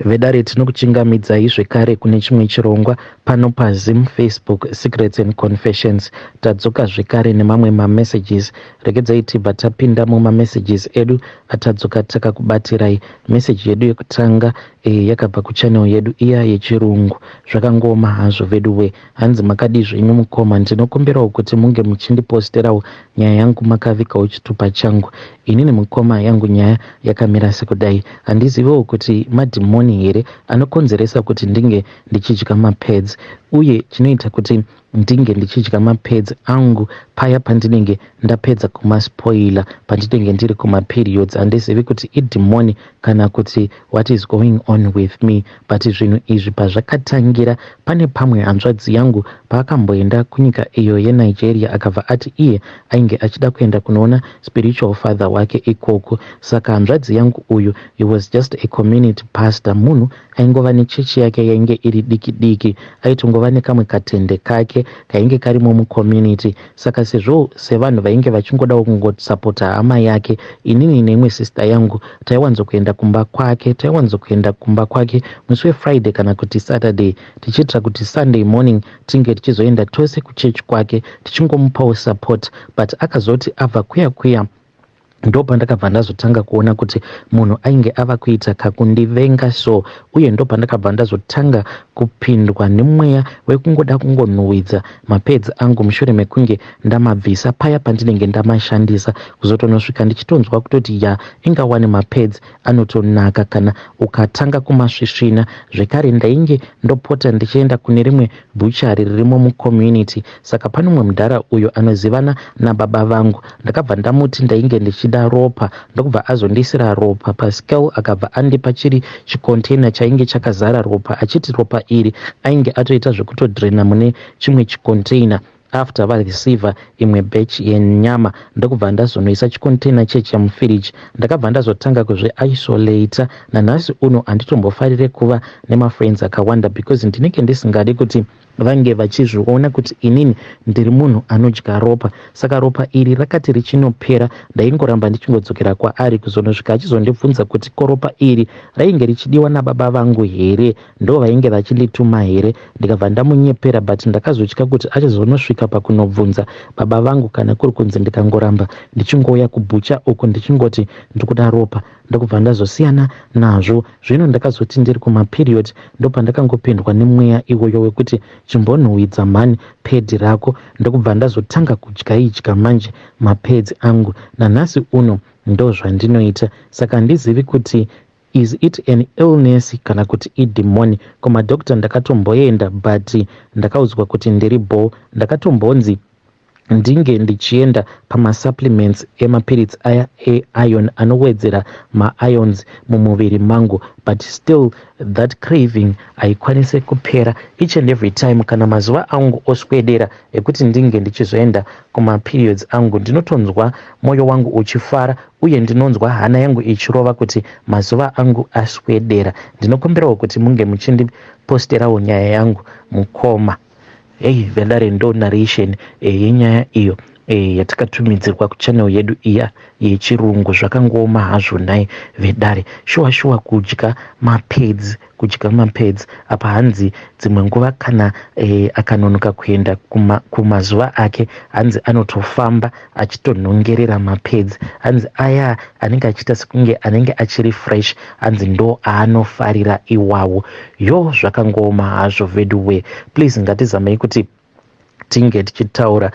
Vedare, tinokuchingamidzai zvekare kune chimwe chirongwa pano paZim Facebook Secrets and Confessions. Tadzoka zvekare nemamwe mamessages. Regedzai tibva tapinda mumamessages edu atadzoka takakubatirai. Meseji yedu yekutanga yakabva kuchannel yedu iya yechirungu. Zvakangooma hazvo veduwe. Hanzi, "Makadii zvenyu mukoma? Ndinokumbirawo kuti munge muchindiposterawo nyaya yangu makavigawo chitupa changu. Inini mukoma, yangu nyaya yakamira sekudai. Handiziviwo kuti madhimoni here anokonzeresa kuti ndinge ndichidya mapads, uye chinoita kuti ndinge ndichidya mapads angu paya pandinenge ndapedza kumaspoila pandinenge ndiri kumaperiods. Handizivi kuti idhimoni kana kuti what is going on with me, but zvinhu izvi pazvakatangira, pane pamwe hanzvadzi yangu paakamboenda kunyika iyo yeNigeria, akabva ati iye ainge achida kuenda kunoona spiritual father wake ikoko. Saka hanzvadzi yangu uyu, he was just a community pastor, munhu aingova nechechi yake yainge iri diki diki, aitongova nekamwe katende kake kainge karimo mucommunity. Saka sezvo sevanhu vainge vachingodawo kungosapota hama yake, inini neimwe sister yangu taiwanzokuenda kumba kwake. Taiwanzokuenda kumba kwake musi weFriday kana kuti Saturday, tichiitira kuti Sunday morning tinge tichizoenda tose kuchechi kwake tichingomupawo support. But akazoti abva kuya kuya, ndo pandakabva ndazotanga kuona kuti munhu ainge ava kuita kakundivenga so, uye ndo pandakabva ndazotanga kupindwa nemweya wekungoda kungonhuhwidza mapads angu mushure mekunge ndamabvisa paya pandinenge ndamashandisa, kuzotonosvika ndichitonzwa kutoti ya, ingawani mapads anotonaka kana ukatanga kumasvisvina. Zvekare ndainge ndopota ndichienda kune rimwe butchery ririmo mucommunity. Saka pane mumwe mudhara uyo anozivana nababa vangu. Ndakabva ndamuti ndainge ndichida ropa, ndokubva azondisira ropa pascale. Akabva andipa chiri chicontainer chainge chakazara ropa, achiti ropa iri ainge atoita zvekutodrena mune chimwe chicontainer after vareceiva imwe batch yenyama. Ndokubva ndazonoisa chicontainer checha mufiriji. Ndakabva ndazotanga kuzviisolata. Nanhasi uno handitombofarire kuva nemafriends akawanda because ndinenge ndisingadi kuti vange vachizviona kuti inini ndiri munhu anodya ropa. Saka ropa iri rakati richinopera, ndaingoramba ndichingodzokera kwaari, kuzonosvika achizondibvunza kuti ko ropa iri rainge richidiwa nababa vangu here, ndo vainge vachindituma here. Ndikabva ndamunyepera, but ndakazotya kuti achizonosvika pakunobvunza baba vangu kana kuri kunzi ndikangoramba ndichingouya kubhucha uku ndichingoti ndikuda ropa. Ndokubva ndazosiyana nazvo. Zvino ndakazoti ndiri kumaperiod, ndopandakangopindwa nemweya iwoyo wekuti chimbonhuhwidza mhani pad rako. Ndokubva ndazotanga kudya idya manje mapads angu. Nanhasi uno ndo zvandinoita. Saka handizivi kuti is it an illness kana kuti idhimoni. Kumadhokta ndakatomboenda, but ndakaudzwa kuti ndiri bho. Ndakatombonzi ndinge ndichienda pamasupplements emapiritsi aya eiron anowedzera maions mumuviri mangu, but still that craving haikwanisi kupera. Each and every time kana mazuva angu oswedera ekuti ndinge ndichizoenda kumaperiods angu, ndinotonzwa mwoyo wangu uchifara, uye ndinonzwa hana yangu ichirova kuti mazuva angu aswedera. Ndinokumbirawo kuti munge muchindiposterawo nyaya yangu mukoma." Hei vedare, ndo narration yenyaya iyo yatakatumidzirwa kuchannel yedu iya yechirungu. Zvakangooma hazvo nhai vedare. Shuwa shuwa, kudya mapads, kudya mapads. Apa hanzi dzimwe nguva kana akanonoka kuenda kumazuva ake, hanzi anotofamba achitonhongerera mapads. Hanzi aya anenge achiita sekunge anenge achiri fresh, hanzi ndo aanofarira iwawo. Yo, zvakangooma hazvo veduwe. Please, ngatizamei kuti tinge tichitaura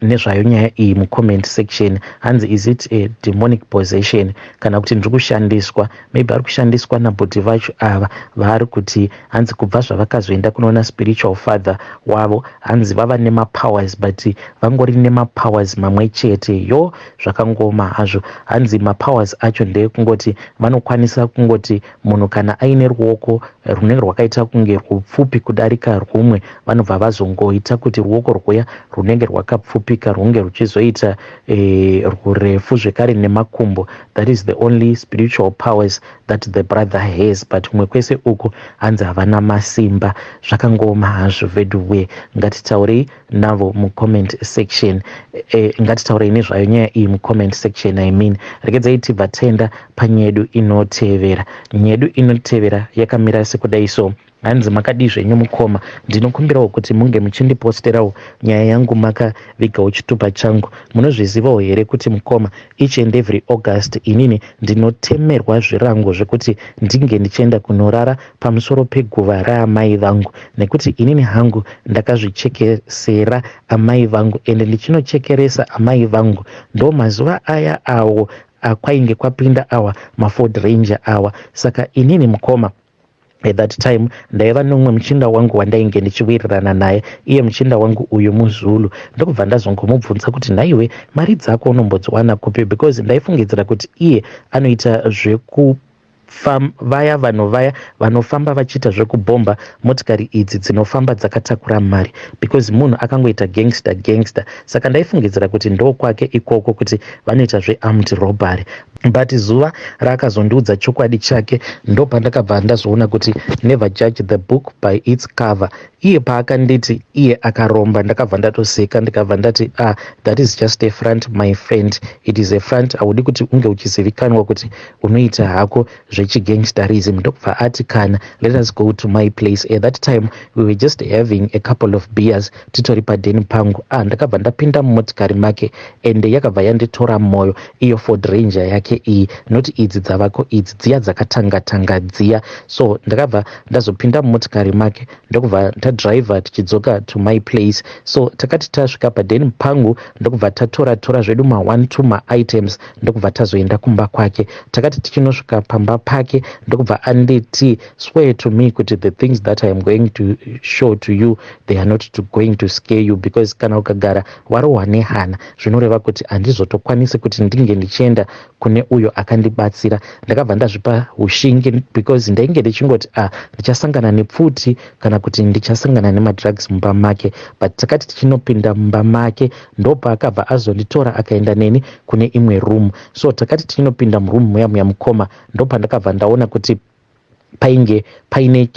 nezvayo nyaya iyi mucomment section. Hanzi, is it a demonic possession kana kuti ndiri kushandiswa? Maybe ari kushandiswa nabhoti vacho ava vaari kuti hanzi kubva zvavakazoenda kunoona spiritual father wavo, hanzi vava nemapowers, but vangori nemapowers mamwe chete. Yo, zvakangoma hazvo. Hanzi mapowers acho ndeyekungoti vanokwanisa kungoti munhu kana aine ruoko runenge rwakaita kunge rupfupi kudarika rumwe, vanobva vazongoita kuti ruoko. Ruoko rwuya rwunenge rwakapfupika rwunge ruchizoita rwurefu zvekare nemakumbo. That is the only spiritual powers that the brother has, but kumwe kwese uku hanzi havana masimba. Zvakangooma hazvo veduwe. Ngatitaurei navo mucomment section. Ngatitaurei nezvayo nyaya iyi mucomment section, I mean. Regedzai tibva taenda panyaya yedu inotevera. Nyaya yedu inotevera yakamira sekudai so. Hanzi, "Makadii zvenyu mukoma? Ndinokumbirawo kuti munge muchindiposterawo nyaya yangu makavigawo chitupa changu. Munozvizivawo here kuti mukoma, each and every August inini ndinotemerwa zvirango zvekuti ndinge ndichienda kunorara pamusoro peguva raamai vangu, nekuti inini hangu ndakazvichekesera amai vangu, ende ndichinochekeresa amai vangu ndo mazuva aya awo akwainge kwapinda awa maFord Ranger awa. Saka inini mukoma, at that time ndaiva nomumwe muchinda wangu wandainge ndichiwirirana naye. Iye muchinda wangu uyu muZulu. Ndokubva ndazongomubvunza kuti, 'Nhaiwe, mari dzako unombodziwana kupi?' Because ndaifungidzira kuti iye anoita zveku vaya vanhu vaya vanofamba vachiita zvekubhomba motikari idzi dzinofamba dzakatakura mari, because munhu akangoita gangster gangster. Saka ndaifungidzira kuti ndokwake ikoko, kuti vanoita zvearmed robbery. But zuva raakazondiudza chokwadi chake, ndopandakabva ndazoona kuti never judge the book by its cover. Iye paakanditi iye akaromba, ndakabva ndatoseka, ndikabva ndati, 'Ah, that is just a front, my friend. It is a front. Haudi kuti unge uchizivikanwa kuti unoita hako zvechigangsterism.' Ndokubva ati, 'Kana, let us go to my place.' At that time we were just having a couple of beers titori padheni pangu. Ah, ndakabva ndapinda mumotikari make, ende yakabva yanditora mwoyo, iyo Ford Ranger yake iyi, noti idzi dzavako idzi, dziya dzakatanga tanga dziya. So ndakabva ndazopinda mumotikari make, ndokubva tadhiraivha tichidzoka to my place. So takati tasvika padheni pangu, ndokubva tatora tora zvedu ma1 2 maitems, ndokubva tazoenda kumba kwake. Takati tichinosvika pamba pake, ndokubva anditi, 'Swear to me kuti the things that I am going to show to you, they are not going to scare you, because kana ukagara warohwa nehana, zvinoreva kuti handizotokwanisi kuti ndinge ndichienda kune uyo akandibatsira.' Ndakabva ndazvipa ushingi, because ndainge ndichingoti, ah, ndichasangana nepfuti kana kuti ndichasangana nemadrugs mumba make. But takati tichinopinda mumba make, ndopaakabva azonditora akaenda neni kune imwe room. So takati tichinopinda muroom muya muya mukoma, ndopandakabva ndaona kuti painge paine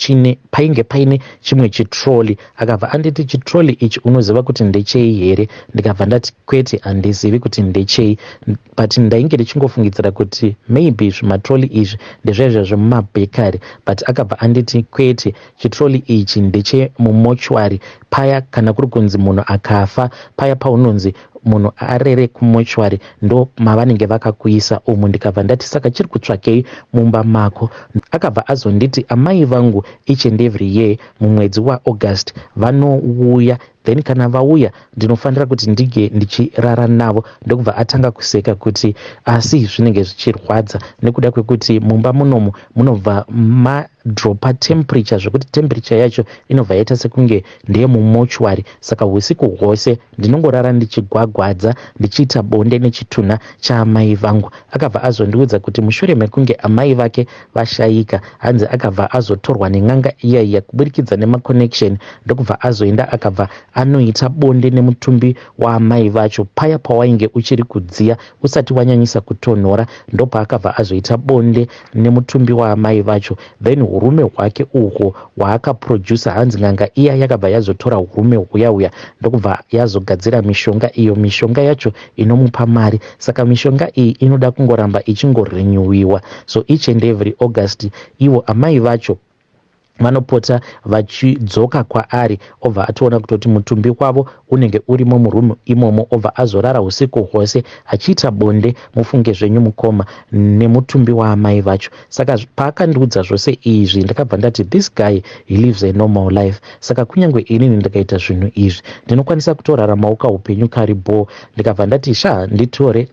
chimwe chitrolley. Akabva anditi, 'Chitrolley ichi unoziva kuti ndechei here?' Ndikabva ndati, 'Kwete, handizivi kuti ndechei, but ndainge ndichingofungidzira kuti maybe zvimatrolley izvi ndezvaizvo zvemumabhekari.' But akabva anditi, 'Kwete, chitrolley ichi ndechemumochwari. Paya kana kuri kunzi munhu akafa, paya paunonzi munhu arere kumochwari, ndo mavanenge vakakuisa umu.' Ndikabva ndati, 'Saka chiri kutsvakei mumba mako?' Akabva azonditi, 'Amai vangu each and every year mumwedzi waAugust vanouya, then kana vauya ndinofanira kuti ndinge ndichirara navo.' Ndokubva atanga kuseka kuti, 'Asi zvinenge zvichirwadza nekuda kwekuti mumba munomu munobva madropa temperature, zvekuti temperature yacho inobva yaita sekunge ndeyemumochwari. Saka usiku hwose ndinongorara ndichigwagwadza, ndichiita bonde nechitunha chaamai vangu.' Akabva azondiudza kuti mushure mekunge amai vake vashayika, hanzi akabva azotorwa nen'anga iya iya kuburikidza nemaconnection, ndokubva azoenda akabva anoita bonde nemutumbi waamai vacho paya pawainge uchiri kudziya, usati wanyanyisa kutonhora. Ndopaakabva azoita bonde nemutumbi waamai vacho. Then urume hwake uhwo hwaakaprodusa, hanzi n'anga iya yakabva yazotora urume huya huya, ndokubva yazogadzira mishonga, iyo mishonga yacho inomupa mari. Saka mishonga iyi inoda kungoramba ichingorenyuwiwa. So each and every August ivo amai vacho vanopota vachidzoka kwaari, obva atoona kutoti mutumbi wavo unenge urimo murumu imomo, obva azorara usiku hwose achiita bonde, mufunge zvenyu mukoma, nemutumbi waamai vacho. Saka paakandiudza zvose izvi, ndakabva ndati, 'This guy, he lives a normal life. Saka kunyange inini ndikaita zvinhu izvi, ndinokwanisa kutoraramawo kaupenyu kari bho.' Ndikabva ndati, 'Sha, nditore.'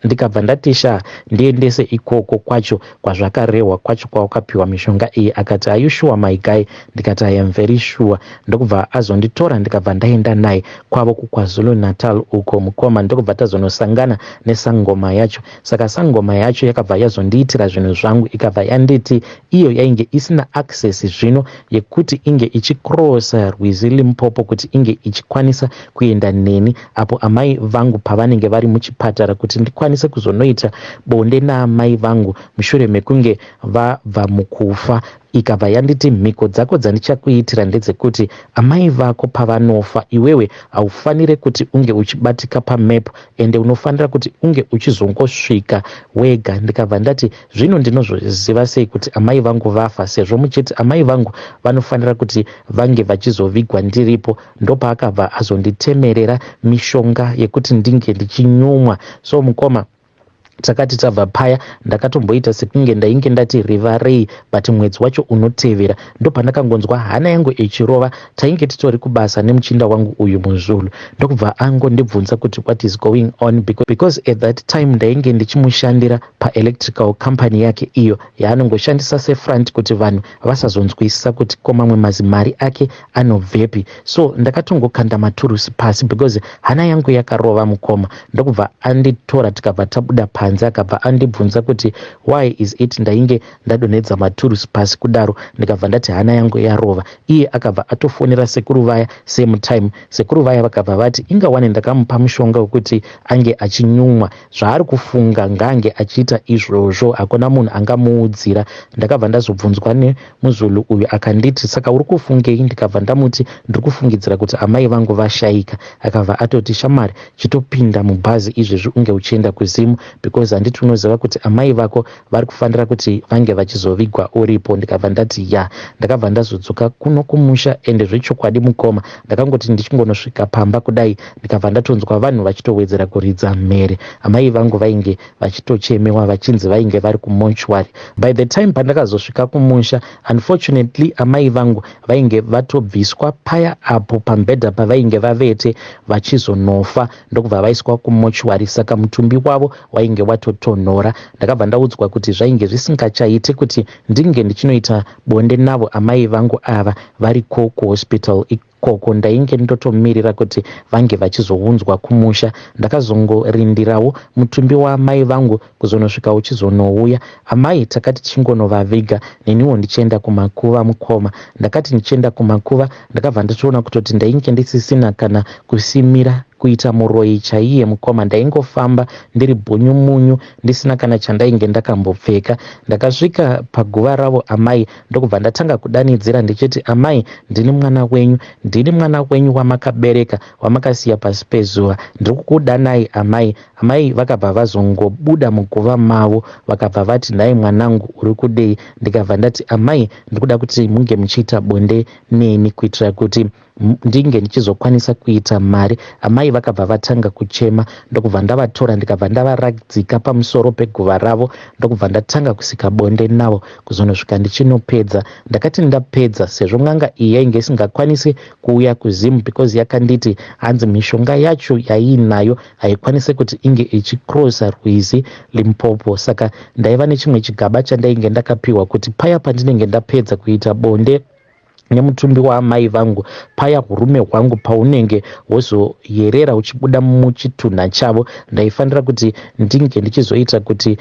Ndikabva ndati sha ndiendese ikoko kwacho kwazvakarehwa kwacho kwawakapiwa mishonga iyi. Akati are you sure my guy? Ndikati I am very sure. Ndokubva azonditora ndikabva ndaenda naye kwavo kuKwaZulu Natal uko mukoma ndokubva tazonosangana nesangoma yacho. Saka sangoma yacho yakabva yazondiitira zvinhu zvangu ikabva yanditi iyo yainge isina access zvino yekuti inge ichicrossa rwizi Limpopo kuti inge ichikwanisa kuenda neni apo amai vangu pavanenge vari muchipatara kuti ndikwanise kuzonoita bonde naamai vangu mushure mekunge vabva mukufa. Ikabva yanditi mhiko dzako dzandichakuitira ndedzekuti amai vako pavanofa iwewe haufanire kuti unge uchibatika pamap ende unofanira kuti unge uchizongosvika wega. Ndikabva ndati zvino ndinozviziva sei kuti amai vangu vafa sezvo muchiti amai vangu vanofanira kuti vange vachizovigwa ndiripo. Ndopaakabva azonditemerera mishonga yekuti ndinge ndichinyumwa. So mukoma takati tabva paya ndakatomboita sekunge ndainge ndati rivarei but mwedzi wacho unotevera ndopandakangonzwa hana yangu ichirova. Tainge titori kubasa nemuchinda wangu uyu muZulu ndokubva angondibvunza kuti what is going on, because at that time ndainge ndichimushandira paelectrical company yake iyo yaanongoshandisa sefront kuti vanhu vasazonzwisisa kuti ko mamwe mazimari ake anobvepi. So ndakatongokanda maturusi pasi because hana yangu yakarova mukoma. Ndokubva anditora tikabva tabuda panze, akabva andibvunza kuti why is it ndainge ndadonhedza maturusi pasi kudaro. Ndikabva ndati hana yangu yarova. Iye akabva atofonera sekuru vaya same time. Sekuru vaya vakabva vati inga wani ndakamupa mushonga wekuti ange achinyumwa, zvaari kufunga ngaange achiita izvozvo, hakuna munhu angamuudzira. Ndakabva ndazobvunzwa nemuzulu uyu akanditi saka uri kufungei? Ndikabva ndamuti ndiri kufungidzira kuti amai vangu vashaika. Akabva atoti shamwari chitopinda mubhazi izvezvi unge uchienda kuZimu because handiti unoziva kuti amai vako vari kufanira kuti vange vachizovigwa uripo. Ndikabva ndati ya. Ndakabva ndazodzoka kuno kumusha ende zvechokwadi mukoma ndakangoti ndichingonosvika pamba kudai ndikabva ndatonzwa vanhu vachitowedzera kuridza mhere. Amai vangu vainge vachitochemewa vachinzi vainge vari kumortuary. By the time pandakazosvika kumusha, unfortunately amai vangu vainge vatobviswa paya apo pamubhedha pavainge vavete vachizonofa ndokubva vaiswa kumortuary, saka mutumbi wavo wainge watotonhora. Ndakabva ndaudzwa kuti zvainge zvisingachaiti kuti ndinge ndichinoita bonde navo amai vangu ava variko kuhospital ikoko. Ndainge ndotomirira kuti vange vachizounzwa kumusha. Ndakazongorindirawo mutumbi waamai vangu kuzonosvika uchizonouya. Amai takati tichingonovaviga neniwo ndichienda kumakuva mukoma. Ndakati ndichienda kumakuva ndakabva ndatoona kutoti ndainge ndisisina kana kusimira, kuita muroyi chaiye mukoma. Ndaingofamba ndiri bhunyu munyu ndisina kana chandainge ndakambopfeka. Ndakasvika paguva ravo amai ndokubva ndatanga kudanidzira ndichiti amai, ndini mwana wenyu, ndini mwana wenyu wamakabereka, wamakasiya pasi pezuva, ndiri kukudanai amai. Amai vakabva vazongobuda muguva mavo vakabva vati nhai mwanangu uri kudei? Ndikabva ndati amai, ndiri kuda kuti munge muchiita bonde neni kuitira kuti ndinge ndichizokwanisa kuita mari. Amai vakabva vatanga kuchema ndokubva ndavatora ndikabva ndavaradzika pamusoro peguva ravo ndokubva ndatanga kusika bonde navo kuzonosvika ndichinopedza. Ndakati ndapedza, sezvo n'anga iyi yainge isingakwanisi kuuya kuZimu because yakanditi hanzi mishonga yacho yaiinayo haikwanisi kuti inge ichicrossa rwizi Limpopo, saka ndaiva nechimwe chigaba chandainge ndakapiwa kuti paya pandinenge ndapedza kuita bonde nemutumbi waamai vangu paya, urume hwangu paunenge hwozoyerera uchibuda muchitunha chavo, ndaifanira kuti ndinge ndichizoita kuti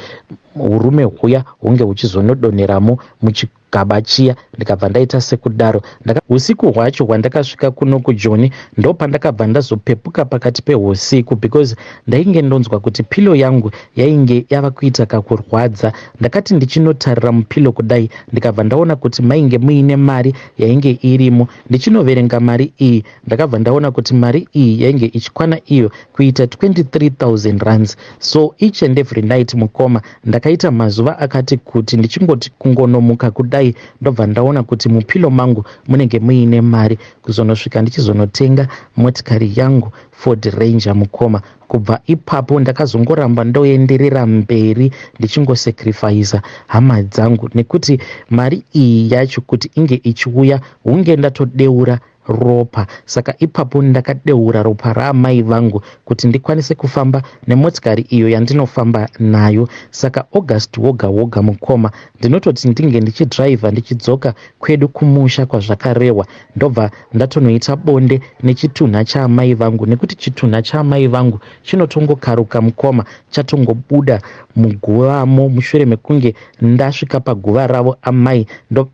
urume huya hunge huchizonodonheramo muchigaba chiya. Ndikabva ndaita sekudaro. Usiku hwacho hwandakasvika kuno kuJoni ndopandakabva ndazopepuka pakati peusiku because ndainge ndonzwa kuti pillow yangu yainge yava kuita kakurwadza. Ndakati ndichinotarira mupillow kudai ndikabva ndaona kuti mainge muine mari yainge irimo. Ndichinoverenga mari iyi ndakabva ndaona kuti mari iyi yainge ichikwana iyo kuita 23,000 rands. So each and every night mukoma, ndakaita mazuva akati kuti ndichingoti kungonomuka kudai ndobva ndaona kuti mupillow mangu munenge muine mari, kuzonosvika ndichizonotenga motikari yangu Ford Ranger mukoma. Kubva ipapo ndakazongoramba ndoenderera mberi ndichingosacrifica hama dzangu nekuti mari iyi yacho kuti inge ichiuya hunge ndatodeura. ropa. Saka ipapo ndakadeura ropa raamai vangu kuti ndikwanise kufamba nemotikari iyo yandinofamba nayo. Saka August woga woga mukoma ndinototi ndinge ndichidriver ndichidzoka kwedu kumusha kwaZvakarehwa ndobva ndatonoita bonde nechitunha chaamai vangu nekuti chitunha chaamai vangu chinotongokaruka mukoma chatongobuda muguvamo mushure mekunge ndasvika paguva ravo amai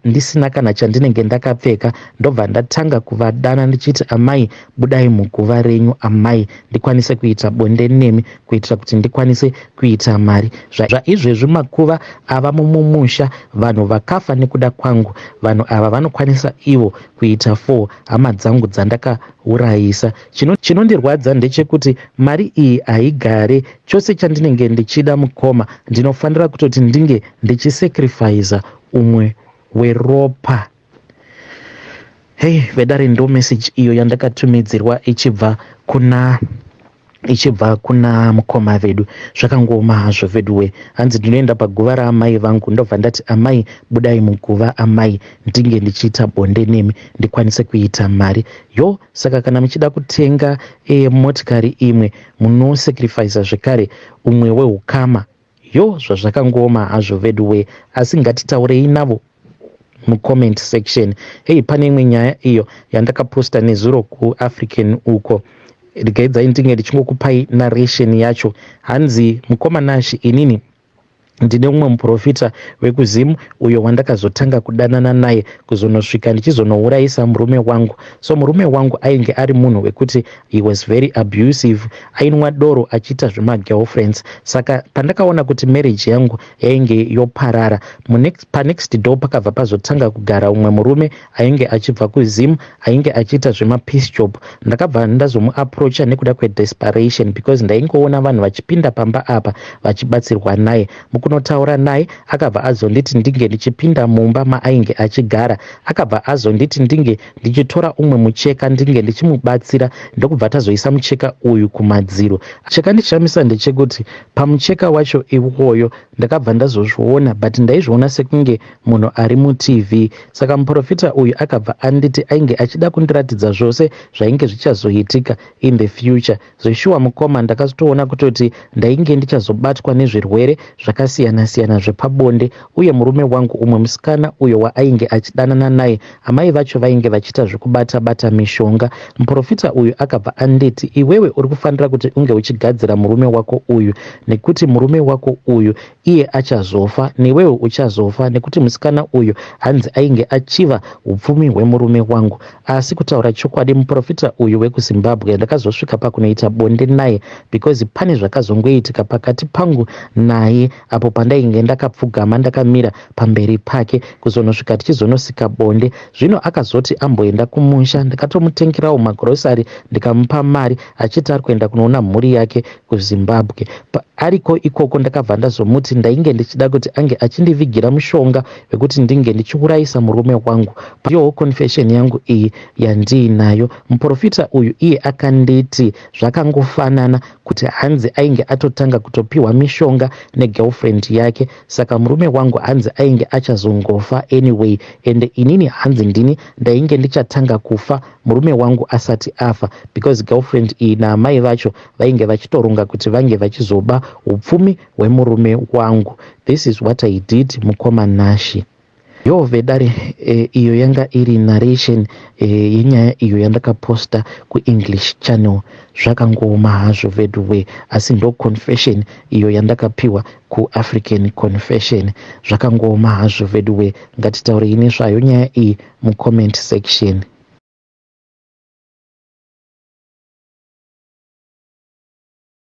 ndisina kana chandinenge ndakapfeka ndobva ndatanga kuvadana ndichiti amai budai muguva renyu amai ndikwanise kuita bonde nemi kuitira kuti ndikwanise kuita mari. Zvaizvezvi makuva ava mumumusha vanhu vakafa nekuda kwangu vanhu ava vanokwanisa ivo kuita 4 hama dzangu dzandakaurayisa. Chinondirwadza ndechekuti mari iyi haigare chose chandinenge ndichida mukoma ndinofanira kutoti ndinge ndichisacrificer umwe weropa. Hey vedare ndo message iyo yandakatumidzirwa ichibva kuna ichibva kuna mukoma vedu. Zvakangooma hazvo veduwe. Hanzi ndinoenda paguva raamai vangu ndobva ndati amai budai muguva amai ndinge ndichiita bonde nemi ndikwanise kuita mari. Yo saka kana muchida kutenga e, motikari imwe munosacrificer zvekare umwe weukama. Yo zvazvakangooma hazvo veduwe asi ngatitaurei navo mucomment section. Hey pane imwe nyaya iyo yandakaposta nezuro kuAfrican uko regaidzai ndinge ndichingokupai narration yacho. Hanzi mukoma Nashi inini ndine umwe muprofita wekuZim uyo wandakazotanga kudanana naye kuzonosvika ndichizonourayisa murume wangu. So murume wangu ainge ari munhu wekuti he was very abusive, ainwa doro achiita zvemagirlfriends. Saka pandakaona kuti marriage yangu yainge yoparara, panext door pakabva pazotanga kugara umwe murume ainge achibva kuZim ainge achiita zvemapiece job. Ndakabva ndazomuapproacha nekuda kwedesperation because ndaingoona vanhu vachipinda pamba apa vachibatsirwa naye. Mukunotaura naye akabva azonditi ndinge ndichipinda mumba maainge achigara. Akabva azonditi ndinge ndichitora umwe mucheka ndinge ndichimubatsira ndokubva tazoisa mucheka uyu kumadziro. Chakandishamisa ndechekuti pamucheka wacho iwoyo ndakabva ndazozviona but ndaizviona sekunge munhu ari muTV. Saka muprofita uyu akabva anditi ainge achida kundiratidza zvose zvainge zvichazoitika in the future. Zveshuwa mukoma ndakatoona kutoti ndainge ndichazobatwa nezvirwere zvakasiyana-siyana zvepabonde uye murume wangu umwe musikana uyo waainge achidanana naye amai vacho vainge vachiita zvekubata-bata mishonga. Muprofita uyu akabva anditi iwewe uri kufanira kuti unge uchigadzira murume wako uyu nekuti murume wako uyu iye achazofa newewe uchazofa nekuti musikana uyu hanzi ainge achiva upfumi hwemurume wangu. Asi kutaura chokwadi muprofita uyu wekuZimbabwe ndakazosvika pakunoita bonde naye because pane zvakazongoitika pakati pangu naye apo pandainge ndakapfugama ndakamira pamberi pake kuzonosvika tichizonosika bonde. Zvino akazoti amboenda kumusha ndakatomutengerawo magrosari ndikamupa mari achiti ari kuenda kunoona mhuri yake kuZimbabwe. Ariko ikoko ndakabva ndazomuti ndainge ndichida kuti ange achindivigira mushonga wekuti ndinge ndichiurayisa murume wangu. Ndiyowo confession yangu iyi yandiinayo. Muprofita uyu iye akanditi zvakangofanana kuti hanzi ainge atotanga kutopiwa mishonga negirlfriend yake saka murume wangu hanzi ainge achazongofa anyway ende inini hanzi ndini ndainge ndichatanga kufa murume wangu asati afa because girlfriend iyi naamai vacho vainge vachitoronga kuti vange vachizoba upfumi hwemurume wangu. This is what I did mukoma Nashi. Yoo vedare e, iyo yanga iri narration e, yenyaya iyo yandakaposta kuEnglish channel. Zvakangooma hazvo veduwe asi ndo confession iyo yandakapiwa kuAfrican Confession. Zvakangooma hazvo veduwe ngatitaurei nezvayo nyaya iyi mucomment section.